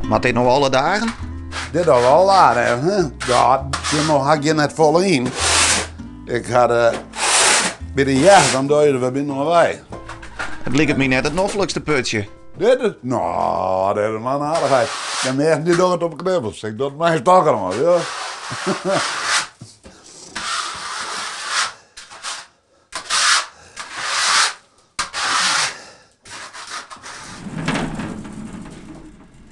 Moat dit no alle dagen? Dit al alle dagen, hè? Ja, no ha ik hjir net folle yn. Ik ha de, by de jacht, dan dogge je der wer by wei. It liket my net it noflikste putsje. Dit is, no, dit is mar in aardichheid. De measten dy dogge it op 'e knibbels. Ik doch it mei in stokker oan, ja.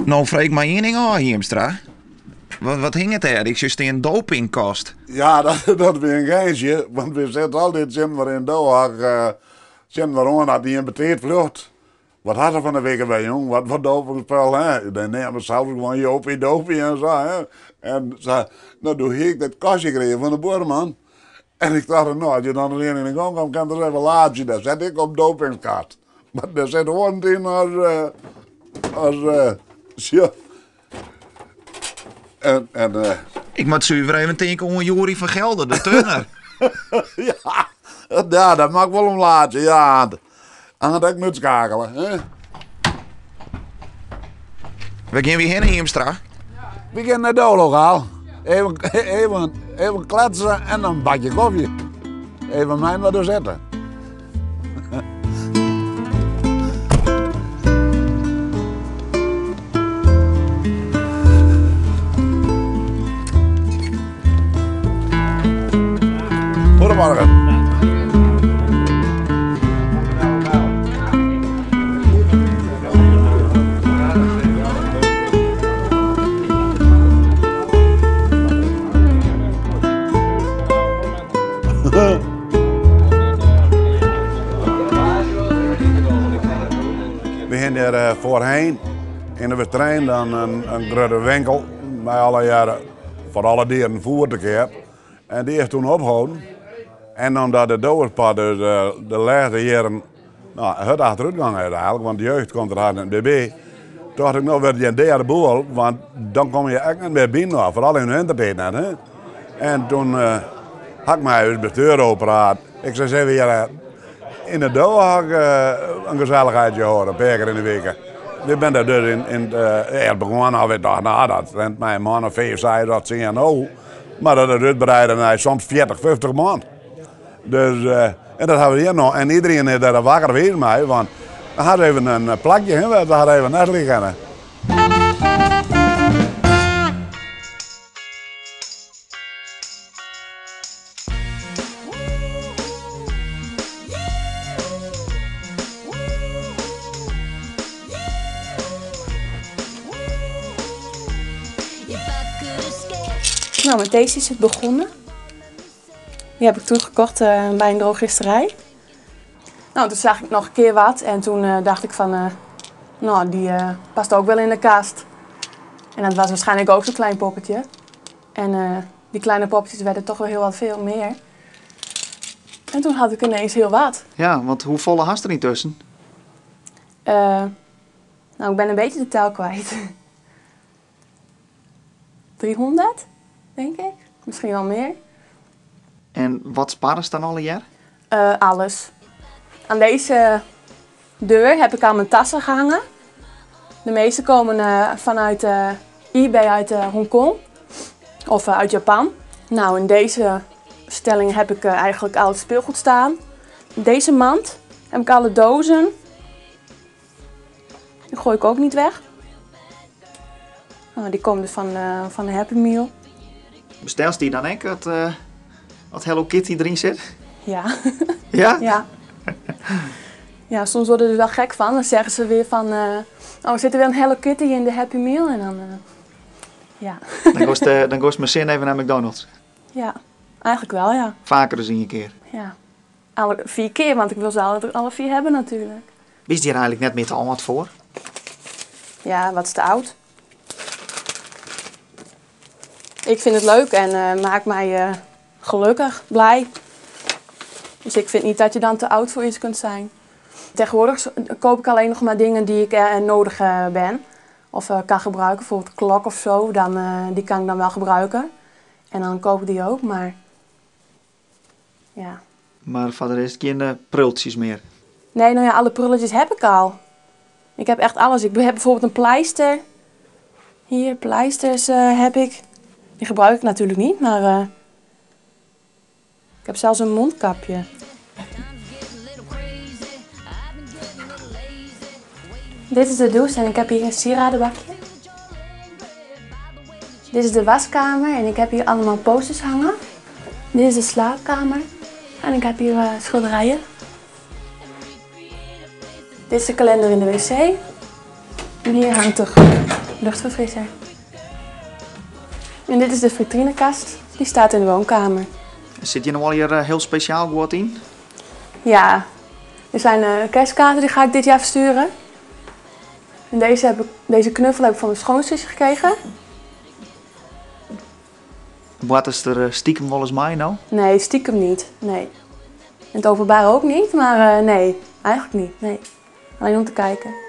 No freegje ik my ien ding ôf, Hiemstra. Wat hinget dêr? Ik sjoch stean dopingkast. Ja, dat wie in geintsje, want we sitte altyd tsjin inoar yn dohak, tsjin inoar oan dat ien betiid fljocht. Wat hat er fan de wike wer, jong? Wat foar dopingspul, hè? Dan neame se sels gewoan Jopie Dopie en sa, hè? En sa, no, doe hie ik dat kastje krige fan de buorman. En ik tocht, no, as je dan ris ien yn de gong komt, kin er ris even laadzje. Dêr set ik op dopingkast. Mar dêr sit oaren yn as, as, sjoch. En, en, Ik moat suver even tinke oan Yuri van Gelder, de turner. Ja, ja, dat mag wol om laadzje, ja. Dan hat ek nut skakele, hè? Wêr gean we hinne, Hiemstra? We gean nei dowlokaal. Even, even, even kletsen en dan een bakje koffie. Even mij maar doorzetten. Goedemorgen. We hiene dêr eh, foarhinne yn de Westereen dan in grutte winkel mei allegearre foar alle dieren foer te keap. En dy is toen opholden. En omdat de dowesport dus de lêste jierren no, hurd achterút gong is eigentlik, want de jeugd komt der hast net mear by, tocht ik no wurdt it in deade boel, want dan komme je ek net mear byinoar, foaral yn de wintertiid net. Hè? En toen ha ik mei ús bestjoer oerpraat. Ik sei, sille we hjir yn de dowehok in gesellichheidje hâlde, in pear kear yn de wike. We binne dêr dus yn it begûn, we tochten, no, dat rint mei in man of fiif, seis of tsien no. Mar dat it útbreide nei soms 40, 50 man. Dus, en dat hawwe we hjir noch. En iderien is dêr wakker wiis mei, want dan ha se even in plakje, hè, se ha even nestelje kinne. Nou, met deze is het begonnen. Die heb ik toen gekocht by in drogisterij. Nou, toen zag ik noch in kear wat en toen dacht ik fan, nou, dy past ook wel in de kast. En dat was waarschijnlijk ook zo'n klein poppetje. En die kleine poppetjes werden toch wel heel wat veel meer. En toen had ik ineens heel wat. Ja, want hoefolle hast der yntusken? Nou, ik ben in bytsje de tel kwyt. 300, tink ik. Miskien wol mear. En wat sparrest dan allegear? Alles. Aan deze deur heb ik al mijn tassen gehangen. De meeste komen vanuit eBay uit Hongkong of uit Japan. Nou, in deze stelling heb ik eigenlijk al het speelgoed staan. In deze mand heb ik alle dozen. Die gooi ik ook niet weg. Nou, die komen dus van de Happy Meal. Bestelst dy dan ek as Hello Kitty deryn sit? Ja. Ja? Ja. Ja, soms wurde se der wel gek fan. Dan sizze se wer fan, oh, sit der wer in Hello Kitty yn de Happy Meal? En dan, ja. Dan giest, dan giest mei sin even nei McDonald's? Ja, eigentlik wol, ja. Faker as ien kear? Ja, alle 4 kear, want ik wol se alle 4 hawwe natuerlik. Bist hjir eigentlik net mear te âld foar? Ja, wat is te âld? Ik fyn it leuk en makket my gelokkich, blij. Dus ik vind niet dat je dan te oud voor iets kunt zijn. Tegenwoordig koop ik alleen nog maar dingen die ik nodig ben. Of kan gebruiken, bijvoorbeeld een klok of zo. Dan, die kan ik dan wel gebruiken. En dan koop ik die ook, maar ja. Mar foar de rest gjin prultsjes mear? Nee, nou ja, alle prulletjes heb ik al. Ik heb echt alles. Ik heb bijvoorbeeld een pleister. Hier pleisters heb ik. Die gebruik ik natuurlijk niet, maar ik heb zelfs een mondkapje. Dit is de douche en ik heb hier een sieradenbakje. Dit is de waskamer en ik heb hier allemaal posters hangen. Dit is de slaapkamer en ik heb hier schilderijen. Dit is de kalender in de wc. En hier hangt de luchtverfrisser. En dit is de vitrinekast. Die staat in de woonkamer. Zit je nog wel hier heel speciaal wat in? Ja, er zijn kerstkaarten die ga ik dit jaar versturen. En deze knuffel heb ik van mijn schoonzusje gekregen. Wat is er stiekem wel eens mij nou? Nee, stiekem niet. Nee. In het openbaar ook niet, maar nee, eigenlijk niet. Nee. Alleen om te kijken.